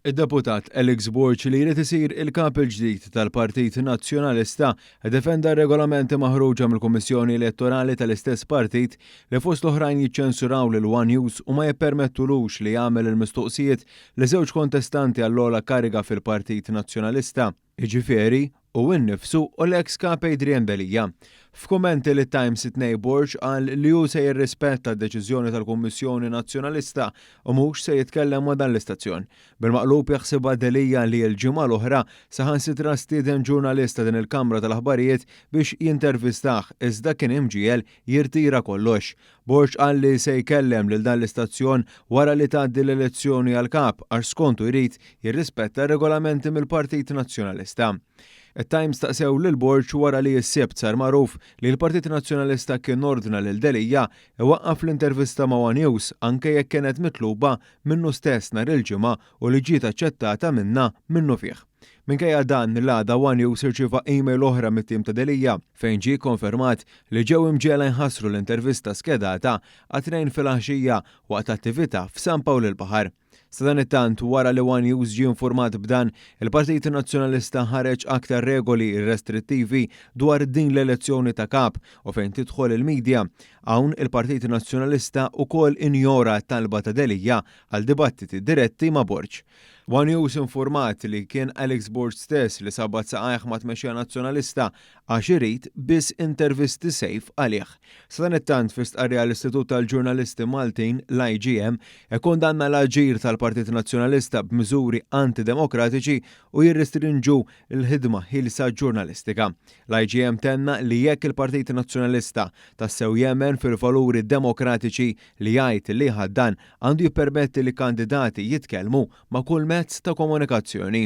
Id-Deputat Alex Borg li jrid isir il-Kap il-ġdid tal-Partit Nazzjonalista ddefenda r-regolamenti maħruġa mill-Kummissjoni Elettorali tal-istess partit li fost l-oħrajn jiċċensuraw lil one News u ma jippermettulux li jagħmel il-mistoqsijiet li żewġ kontestanti għall-ogħla kariga fil-Partit Nazzjonalista, jiġifieri hu nnifsu u l-eks Kap Adrian Delia. F'kummenti lit-Times it-Tnejn Borg qal li hu se jirrispetta d-deċiżjoni tal-Kummissjoni Nazzjonalista u mhux se jitkellem ma' dan l-istazzjon. Bil-maqlub jaħsibha Delia li l-ġimgħa l-oħra saħansitra stieden ġurnalist ta' din il-kamra tal-aħbarijiet biex jintervistah iżda kien imġiegħel jirtira kollox. Borg qal li se jkellem lil dan l-istazzjon wara li tgħaddi l-elezzjoni għal Kap għax skontu jrid jirrispetta r-regolamenti mill-Partit Nazzjonalista. It-Times staqsew lil Borg wara li s-Sibt sar magħruf li l-Partit Nazzjonalista kien ordna lil Delia iwaqqaf l-intervista ma' one News anke jekk kienet mitluba minnu stess nhar il-Ġimgħa u li ġiet aċċettata minnha minnufih. Minkejja dan, l-għada one News irċieva email oħra mit-tim ta' Delia fejn ġie kkonfermat li ġew imġegħla jħassru l-intervista skedata għat-Tnejn filgħaxija waqt attività f'San Pawl il-Baħar. Sadanittant, wara li one News ġie infurmat b'dan, il-Partit Nazzjonalista ħareġ aktar regoli restrittivi dwar din l-elezzjoni ta' Kap u fejn tidħol il-media. Hawn, il-Partit Nazzjonalista wkoll injora t-talba ta' Delia għal dibattiti diretti ma' Borg. One News infurmat li kien Alex Borg stess li sabbat saqajh mat-tmexxija Nazzjonalista għax irid biss intervisti safe għalih. Sadanittant fi stqarrija l-Istitut tal-Ġurnalisti Maltin, l-IGM, ikkundanna l-aġir tal-Partit Nazzjonalista b'miżuri anti-demokratiċi u jirrestrinġu l-ħidma ħielsa ġurnalistika. L-IGM tenna li jekk il-Partit Nazzjonalista tassew jemmen fil-valuri demokratiċi li jgħid li jħaddan għandu jippermetti li kandidati jitkellmu ma' kull mezz ta' komunikazzjoni.